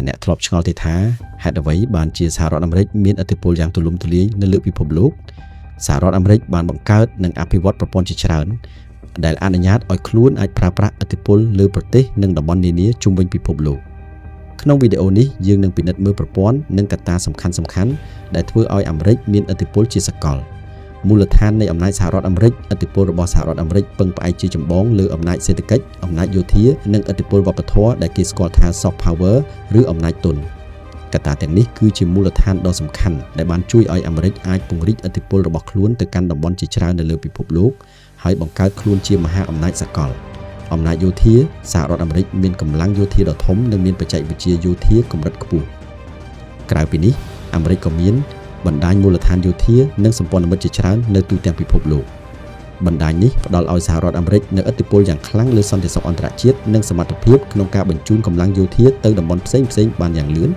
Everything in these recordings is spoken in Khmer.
អ្នកធ្លាប់ឆ្ងល់ទេថាហេតុអ្វីបានជាសហរដ្ឋអាមេរិកមានឥទ្ធិពលយ៉ាងទូលំទូលាយនៅលើពិភពលោកសហរដ្ឋអាមេរិកបានបង្កើតនិងអភិវឌ្ឍប្រព័ន្ធជាច្រើនដែលអនុញ្ញាតឲ្យខ្លួនអាចប្រើប្រាស់ឥទ្ធិពលលើប្រទេសនិងតំបន់នានាជុំវិញពិភពលោកក្នុងវីដេអូនេះយើងនឹងពិនិត្យមើលប្រព័ន្ធនិងកត្តាសំខាន់ៗដែលធ្វើឲ្យអាមេរិកមានឥទ្ធិពលជាសកលមូលដ្ឋាននៃអំណាចសហរដ្ឋអាមេរិកឥទ្ធិពលរបស់សហរដ្ឋអាមេរិកពឹងផ្អែកជាចម្បងលើអំណាចសេដ្ឋកិច្ចអំណាចយោធានិងឥទ្ធិពលវប្បធម៌ដែលគេស្គាល់ថា soft power ឬអំណាចទុនកត្តាទាំងនេះគឺជាមូលដ្ឋានដ៏សំខាន់ដែលបានជួយឲ្យអាមេរិកអាចពង្រីកឥទ្ធិពលរបស់ខ្លួនទៅកាន់តំបន់ជាច្រើននៅលើពិភពលោកហើយបង្កើតខ្លួនជាមហាអំណាចសកលអំណាចយោធាសហរដ្ឋអាមេរិកមានកម្លាំងយោធាដ៏ធំនិងមានបច្ចេកវិទ្យាយោធាកម្រិតខ្ពស់ក្រៅពីនេះអាមេរិកក៏មានបណ្ដាញមូលដ្ឋានយោធានិងសម្ព័ន្ធមិត្តជាច្រើននៅទូទាំងពិភពលោកបណ្ដាញនេះផ្ដល់ឲ្យសហរដ្ឋអាមេរិកនូវឥទ្ធិពលយ៉ាងខ្លាំងលើសន្តិសុខអន្តរជាតិនិងសមត្ថភាពក្នុងការបញ្ជូនកម្លាំងយោធាទៅតំបន់ផ្សេងៗបានយ៉ាងលឿន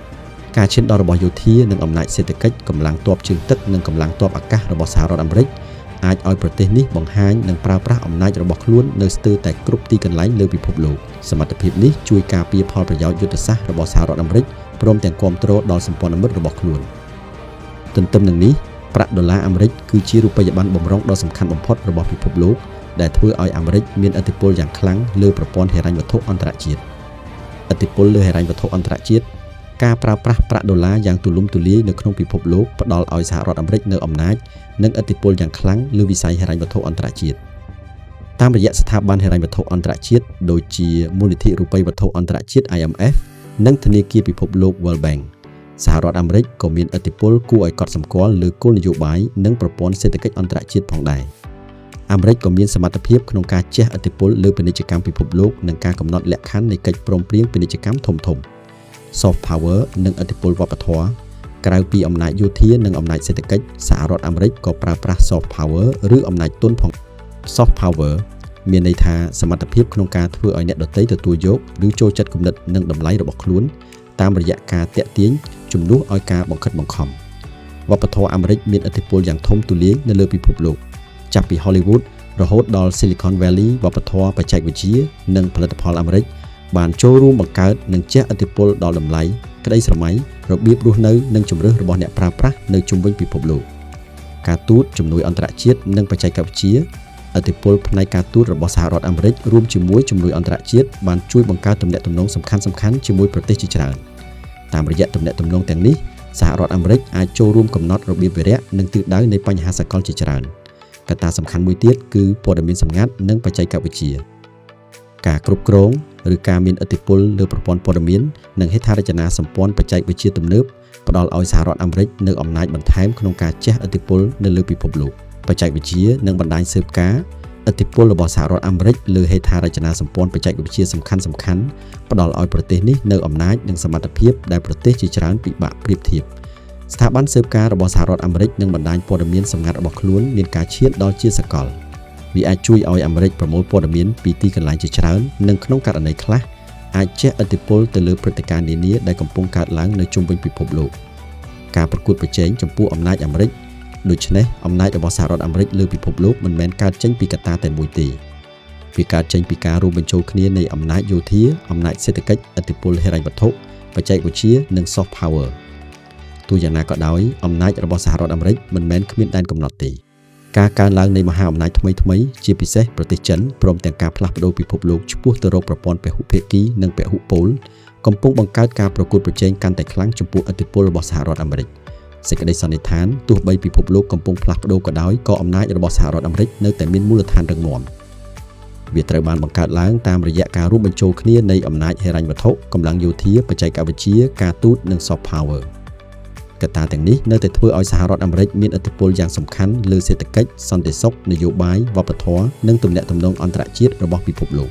ការឈានដល់របស់យោធានិងអំណាចសេដ្ឋកិច្ចកម្លាំងទ័ពជើងទឹកនិងកម្លាំងទ័ពអាកាសរបស់សហរដ្ឋអាមេរិកអាចឲ្យប្រទេសនេះបង្ហាញនិងប្រើប្រាស់អំណាចរបស់ខ្លួននៅស្ទើរតែគ្រប់ទីកន្លែងលើពិភពលោកសមត្ថភាពនេះជួយការពារផលប្រយោជន៍យុទ្ធសាស្ត្ររបស់សហរដ្ឋអាមេរិកព្រមទាំងគាំទ្រដល់សម្ព័ន្ធមិត្តរបស់ខ្លួនទន្ទឹមនឹងនេះប្រាក់ដុល្លារអាមេរិកគឺជារូបិយប័ណ្ណបំរុងដ៏សំខាន់បំផុតរបស់ពិភពលោកដែលធ្វើឲ្យអាមេរិកមានឥទ្ធិពលយ៉ាងខ្លាំងលើប្រព័ន្ធហិរញ្ញវត្ថុអន្តរជាតិឥទ្ធិពលលើហិរញ្ញវត្ថុអន្តរជាតិការប្រើប្រាស់ប្រាក់ដុល្លារយ៉ាងទូលំទូលាយនៅក្នុងពិភពលោកផ្ដល់ឲ្យសហរដ្ឋអាមេរិកនូវអំណាចនិងឥទ្ធិពលយ៉ាងខ្លាំងលើវិស័យហិរញ្ញវត្ថុអន្តរជាតិតាមរយៈស្ថាប័នហិរញ្ញវត្ថុអន្តរជាតិដូចជាមូលនិធិរូបិយវត្ថុអន្តរជាតិ IMF និងធនាគារពិភពលោក World Bank សហរដ្ឋអាមេរិកក៏មានឥទ្ធិពលគួរឲ្យកត់សម្គាល់លើគោលនយោបាយនិងប្រព័ន្ធសេដ្ឋកិច្ចអន្តរជាតិផងដែរអាមេរិកក៏មានសមត្ថភាពក្នុងការជះឥទ្ធិពលលើពាណិជ្ជកម្មពិភពលោកនិងការកំណត់លក្ខខណ្ឌនៃកិច្ចព្រមព្រៀងពាណិជ្ជកម្មធំៗ soft power និងឥទ្ធិពលវប្បធម៌ក្រៅពីអំណាចយោធានិងអំណាចសេដ្ឋកិច្ចសហរដ្ឋអាមេរិកក៏ប្រើប្រាស់ soft power ឬអំណាចទន់ផង soft power មានន័យថាសមត្ថភាពក្នុងការធ្វើឲ្យអ្នកដទៃទទួលយកឬចូលចិត្តគំនិតនិងតម្លៃរបស់ខ្លួនតាមរយៈការតាក់ទាញជំនួសឲ្យការបង្ខិតបង្ខំវប្បធម៌អាមេរិកមានឥទ្ធិពលយ៉ាងធំទូលាយនៅលើពិភពលោកចាប់ពី Hollywood រហូតដល់ Silicon Valley វប្បធម៌បច្ចេកវិទ្យានិងផលិតផលអាមេរិកបានចូលរួមបង្កើតនិងជះឥទ្ធិពលដល់តម្លៃក្តីស្រមៃរបៀបរស់នៅនិងជម្រើសរបស់អ្នកប្រើប្រាស់នៅជុំវិញពិភពលោកការទូតជំនួយអន្តរជាតិនិងបច្ចេកវិទ្យាឥទ្ធិពលផ្នែកការទូតរបស់សហរដ្ឋអាមេរិករួមជាមួយជំនួយអន្តរជាតិបានជួយបង្កើតទំនាក់ទំនងសំខាន់ៗជាមួយប្រទេសជាច្រើនតាមរយៈទំនាក់ទំនងទាំងនេះសហរដ្ឋអាមេរិកអាចចូលរួមកំណត់របៀបវារៈនិងទិសដៅនៃបញ្ហាសកលជាច្រើនកត្តាសំខាន់មួយទៀតគឺព័ត៌មានសម្ងាត់និងបច្ចេកវិទ្យាការគ្រប់គ្រងឬការមានឥទ្ធិពលលើប្រព័ន្ធព័ត៌មាននិងហេដ្ឋារចនាសម្ព័ន្ធបច្ចេកវិទ្យាទំនើបផ្ដល់ឲ្យសហរដ្ឋអាមេរិកនូវអំណាចបន្ថែមក្នុងការជះឥទ្ធិពលនៅលើពិភពលោកបច្ចេកវិទ្យានិងបណ្ដាញស៊ើបការឥទ្ធិពលរបស់សហរដ្ឋអាមេរិកលើហេដ្ឋារចនាសម្ព័ន្ធបច្ចេកវិទ្យាសំខាន់សំខាន់ផ្ដល់ឲ្យប្រទេសនេះនូវអំណាចនិងសមត្ថភាពដែលប្រទេសជាច្រើនពិបាកប្រៀបធៀបស្ថាប័នស៊ើបការរបស់សហរដ្ឋអាមេរិកនិងបណ្ដាញព័ត៌មានសម្ងាត់របស់ខ្លួនមានការឈានដល់ជាសកលវាអាចជួយឲ្យអាមេរិកប្រមូលព័ត៌មានពីទីកន្លែងជាច្រើននិងក្នុងករណីខ្លះអាចជះឥទ្ធិពលទៅលើព្រឹត្តិការណ៍នានាដែលកំពុងកើតឡើងនៅជុំវិញពិភពលោកការប្រកួតប្រជែងចំពោះអំណាចអាមេរិកដូច្នេះអំណាចរបស់សហរដ្ឋអាមេរិកលើពិភពលោកមិនមែនកើតចេញពីកត្តាតែមួយទេវាកើតចេញពីការរួមបញ្ចូលគ្នានៃអំណាចយោធាអំណាចសេដ្ឋកិច្ចឥទ្ធិពលហិរញ្ញវត្ថុបច្ចេកវិទ្យានិង soft power ទោះយ៉ាងណាក៏ដោយអំណាចរបស់សហរដ្ឋអាមេរិកមិនមែនគ្មានដែនកំណត់ទេការកើនឡើងនៃមហាអំណាចថ្មីៗជាពិសេសប្រទេសចិនព្រមទាំងការផ្លាស់ប្ដូរពិភពលោកឆ្ពោះទៅរកប្រព័ន្ធពហុភាគីនិងពហុពលកំពុងបង្កើតការប្រកួតប្រជែងកាន់តែខ្លាំងចំពោះឥទ្ធិពលរបស់សហរដ្ឋអាមេរិកសេចក្តីសន្និដ្ឋានទោះបីពិភពលោកកំពុងផ្លាស់ប្ដូរក៏ដោយក៏អំណាចរបស់សហរដ្ឋអាមេរិកនៅតែមានមូលដ្ឋានរឹងមាំវាត្រូវបានបង្កើតឡើងតាមរយៈការរួមបញ្ចូលគ្នានៃអំណាចហិរញ្ញវត្ថុកម្លាំងយោធាបច្ចេកវិទ្យាការទូតនិង soft power កត្តាទាំងនេះនៅតែធ្វើឲ្យសហរដ្ឋអាមេរិកមានឥទ្ធិពលយ៉ាងសំខាន់លើសេដ្ឋកិច្ចសន្តិសុខនយោបាយវប្បធម៌និងទំនាក់ទំនងអន្តរជាតិរបស់ពិភពលោក។